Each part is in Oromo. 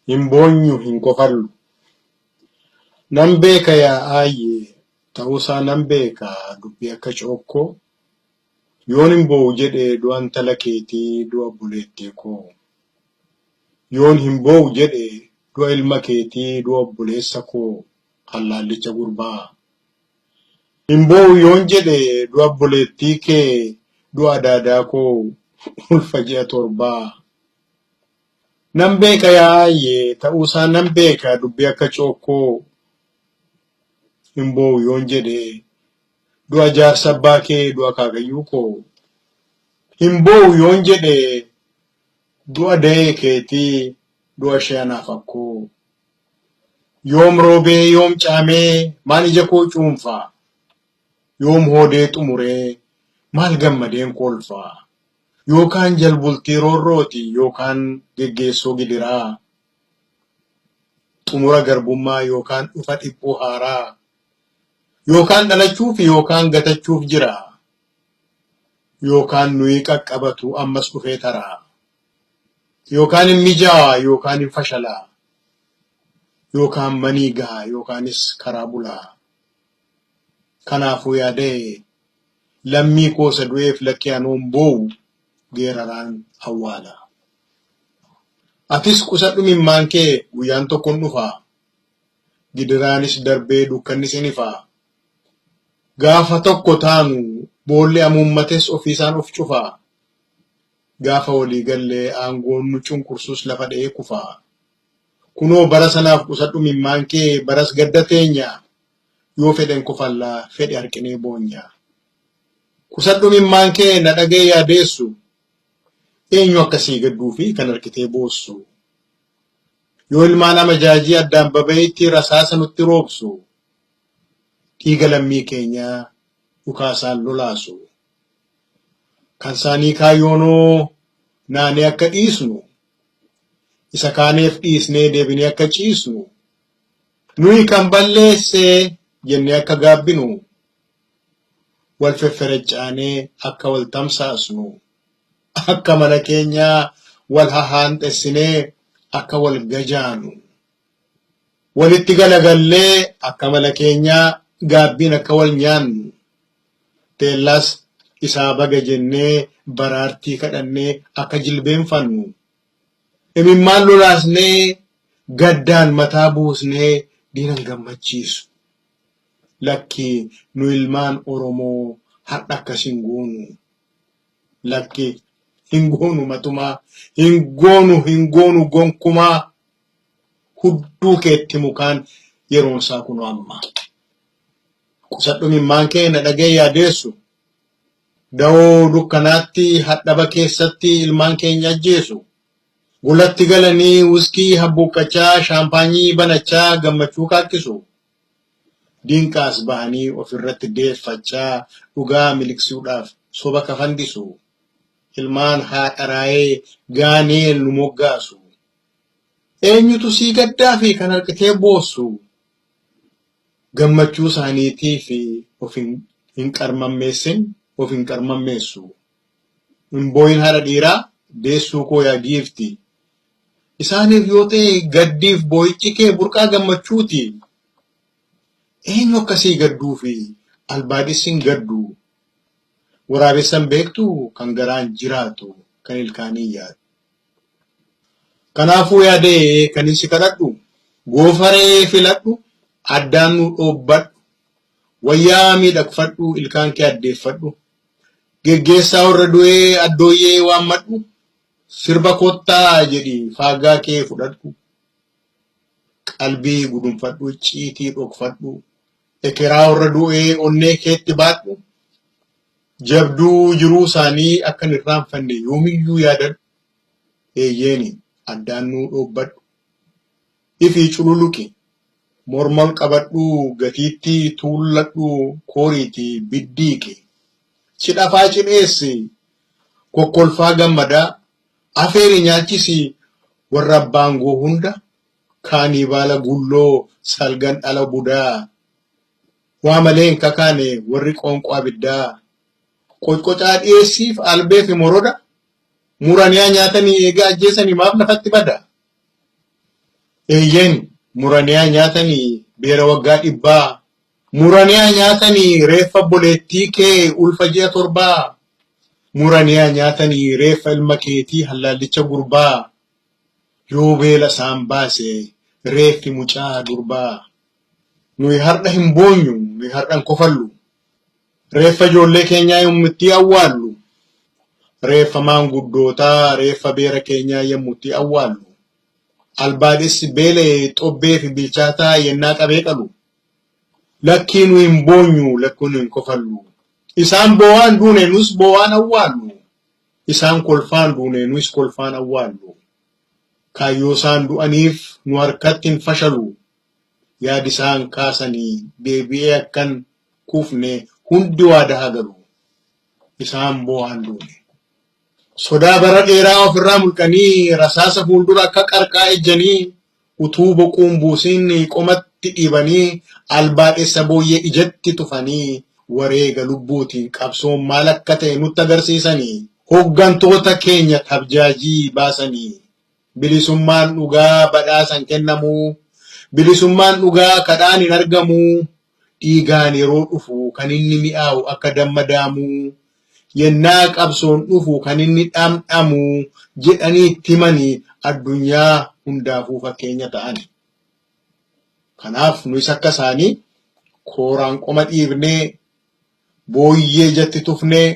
Hin boonyu hin kofallu. Nan beeka yaa aayyee ta'uusaa nan beeka dubbii akka cookkoo. Yoon hin boo'u jedhe du'a intala keetii du'a obboleettii koo. Yoon hin boo'u jedhe du'a ilma keetii du'a obboleessa koo hallaallicha gurbaa. Hin boo'u yoon jedhe du'a obboleettii kee du'a adaadaa koo ulfa ji'a torbaa. Nan beeka yaa aayyee ta'uusaa nan beeka dubbii akka cookkoo. Hin boo'u yoon jedhe du'a jaarsa abbaa kee du'a akaakayyuu koo. Hin boo'u yoon jedhe du'a da'ee keetii du'a ishee anaaf akkoo. Yoom roobee yoom caamee maal ija koo cuunfaa? Yoom hoodee xumuree maal gammadeen kolfaa? Yookaan jalbultii roorrooti yookaan geggeessoo gidiraa. Xumura garbummaa yookaan dhufa dhiphuu haaraa. Yookaan dhalachuuf yookaan gatachuuf jira. Yookaan nuyi qaqqabatu ammas dhufee taraa. Yookaan hin mijaawa yookaan hin fashalaa. Yookaan manii gaha yookaanis karaa bulaa. Kanaafuu yaada'e lammii koo isa du'eef lakkii anoo hin boo'u geeraraan awwaala. Atis qusadhu mimmaan kee guyyaan tokko hin dhufaa. Gidiraanis darbee dukkannis in ifaa. Gaafa tokko taanu boolli amuummates ofiisaan of cufaa. Gaafa walii galle aangoon nu cunqursus lafa dha'ee kufaa. Kunoo bara sanaaf qusadhu mimmaan kee baras gadda teenya yoo fedhen kofalla fedhe harqinee boonya. Qusadhu mimmaan kee na dhaga'i yaa deessu eenyu akka sii gadduu fi kan harkitee boossu. Yoo ilmaan amajaajii addaan baba'iitti rasaasa nutti roobsu dhiiga lammii keenyaa dhukaasaan lolaasu. Kan isaanii kaayyoonoo naanee akka dhiisnu isa kaaneef dhiisnee deebinee akka ciisnu nuyi kan balleesse jennee akka gaabbinu wal feffereccaanee akka wal tamsaasnu akka mala keenyaa wal hahaanxessinee akka wal gajaanu walitti galagallee akka mala keenyaa gaabbiin akka wal nyaannu teellaas isaa baga jennee baraartii kadhannee akka jilbeenfannu imimmaan lolaasnee gaddaan mataa buusnee diinan gammachiisu. Lakki nu ilmaan Oromoo har'a akkas hin goonu. Lakki hin goonu matumaa hin goonu hin goonu gonkumaa hudduu keetti mukaan yeroon isaa kunoo amma. Qusadhu mimmaan kee na dhaga'i yaa deessu. Dawoo dukkanaatti hadhaba keessatti ilmaan keenya ajjeesu. Golatti galanii wuskii habbuuqqachaa shaampaanyii banachaa gammachuu kaakkisu. Dinqaas bahanii ofirratti deeffachaa dhugaa miliqsuudhaaf soba kafandisu. Ilmaan haadha raayee gaaneel nu moggaasu. Eenyutu sii gaddaa fi kan harkitee boossu? Gammachuu isaaniitiif of hin qarmammeessin, of hin qarmammeessu. Hin boo'in haadha dhiiraa, deessuu koo yaa giifti. Isaaniif yoo ta'e gaddiif boo'ichi kee burqaa gammachuuti. Eenyu akka sii gadduu fi albaadhessi hin gaddu. Waraabessan beektu kan garaan jiraatu kan ilkaaniin yaadu. Kanaafuu yaadee kanin si kadhadhu goofaree filadhu addaan nu dhoobbadhu wayyaa miidhagfadhu ilkaan kee addeeffadhu geggeessaa warra du'ee addooyyee waammadhu sirba kottaa jedhi faaggaa kee fudhadhu qalbii gudunfadhu icciitii dhokfadhu ekeraa warra du'ee onnee keetti baadhu jabduu jiruu isaanii akka hin irraanfanne yoomiyyuu yaadadhu eeyyeeni addaan nuu dhoobbadhu ifii cululuqi morma ol qabadhu gatiittii tuulladhu kooriitii biddiiqi cidhafaa cidheessi kokkolfaa gammadaa afeeri nyaachisi warra abbaangoo hunda kaaniibaala gulloo salgan dhala budaa waa malee hin kakaane warri qoonqoo abiddaa qocqocaa dhiyeessiif albee fi moroda muranii haa nyaatanii eega ajjeesanii maaf lafatti bada. Eeyyeen muraniyaa nyaatanii beera waggaa 100. Muraniyaa nyaatanii reeffa obboleettii kee ulfa ji'a 7. Muraniyaa nyaatanii reeffa ilma keetii hallaallicha gurbaa. Yoo beela isaan baase reeffi mucaa durbaa. Nuyi har'a hin boonyu, nuyi har'a hin kofallu. Reeffa ijoollee keenyaa yommutti awwaallu. Reeffa maanguddootaa, reeffa beera keenyaa yommutti awwaallu. Albaadhessi beela'e xobbee fi bilchaataa yennaa qabee qalu. Lakkii nu hin boonyu, lakkii nu hin kofallu. Isaan boo'aan duune, nus boo'aan awwaallu. Isaan kolfaan duune, nus kolfaan awwaallu. Kaayyoo isaan du'aniif nu harkatti hin fashalu. Yaadi isaan kaasanii deebi'ee akkan kufne hundi waadaa haa galu. Isaan boo'aan duune. Sodaa bara dheeraa ofirraa mulqanii rasaasa fuuldura akka qarqaa ejjanii utuu boquun buusin qomatti dhiibanii albaadhessa booyyee ijatti tufanii wareega lubbuutiin qabsoon maal akka ta'e nutti agarsiisanii hoggantoota keenya tabjaajii baasanii bilisummaan dhugaa badhaasan kennamuu bilisummaan dhugaa kadhaan hin argamuu dhiigaan yeroo dhufu kan inni mi'aawu akka damma daamuu yennaa qabsoon dhufu kan inni dhamdhamu jedhanii itti himanii addunyaa hundaafuu fakkeenya ta'an. Kanaaf nuyis akka isaanii kooraan qoma dhiibnee booyyee ijatti tufnee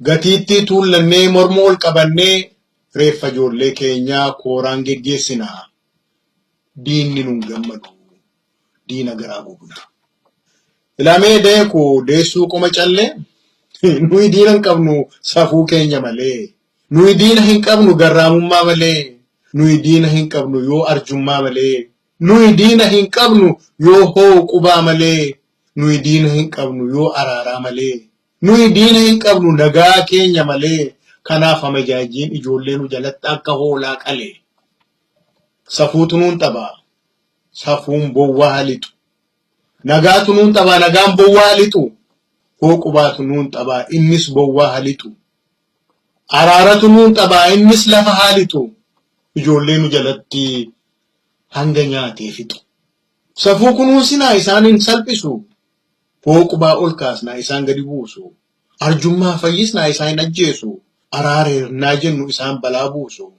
gatiittii tuullannee morma ol qabannee reeffa ijoollee keenyaa kooraan geggeessina. Diinni nun gammadu. Diina garaa gubna. Ilaamee deeku deessuu qoma callee nuyi diina hin qabnu safuu keenya malee. Nuyi diina hin qabnu garraamummaa malee. Nuyi diina hin qabnu yoo arjummaa malee. Nuyi diina hin qabnu yoo hoo qubaa malee. Nuyi diina hin qabnu yoo araaraa malee. Nuyi diina hin qabnu nagaa keenya malee. Kanaaf amajaajiin ijoollee nu jalatti akka hoolaa qale. Safuutu nuun tapha. Safuun bowwaa haa lixu. Nagaatu nuun taphaa nagaan bowwaa haa lixu. Hooqubaatu nuun taphaa innis bowwaa haa lixu. Araaratu nuun taphaa innis lafa haa lixu. Ijoollee nu jalatti hanga nyaatee fixu. Safuu kunuunsinaa isaan hin salphisu. Hooqubaa ol kaasnaa isaan gadi buusu. Arjummaa fayyisnaa isaan hin ajjeesu. Araareernaa jennu isaan balaa buusu.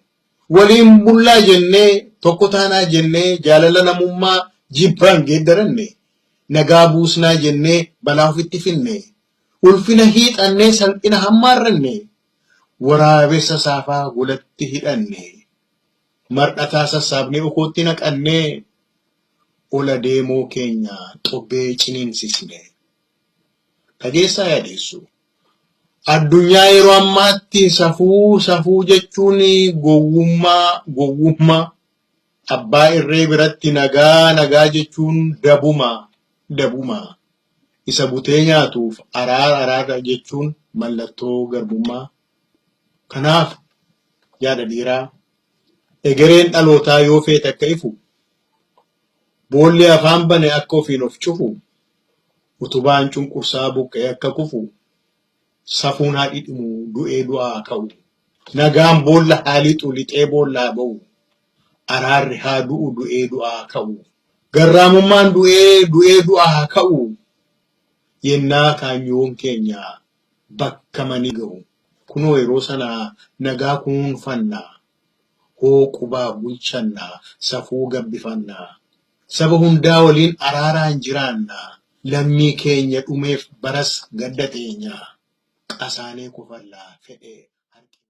Waliin bullaa jennee tokko taanaa jennee jaalala namummaa jibbaan geeddaranne. Nagaa buusnaa jennee balaa ofitti finne. Ulfina hiixannee salphina hammaarranne. Waraabessa saafaa golatti hidhanne. Mar'ataa sassaabnee okootti naqannee ola deemoo keenya xobbee ciniinsisne. Dhageessaa yaadeessu. Addunyaa yeroo ammaatti safuu safuu jechuun gowwummaa gowwummaa abbaa irree biratti nagaa nagaa jechuun dabuma dabuma isa butee nyaatuuf araara araara jechuun mallattoo garbummaa. Kanaaf yaada dhiiraa egereen dhalootaa yoo feete akka ifu boolli afaan bane akka ofiin of cufu utubaan cunqursaa buqqa'ee akka kufu safuun haa dhidhimu du'ee du'aa ka'u. Nagaan boolla haa lixu lixee boolla haa ba'u. Araarri haa du'u du'ee du'aa ka'u. Garraamummaan du'ee du'ee du'aa haa ka'u. Yennaa kaayyoon keenya bakka manii ga'u. Kunoo yeroo sana nagaa kunuunfanna. Hooqubaa bulchanna. Safuu gabbifanna. Saba hundaa waliin araaraan jiraanna. Lammii keenya dhumeef baras gadda teenya. Qasaanee kofallaa fedhee harki.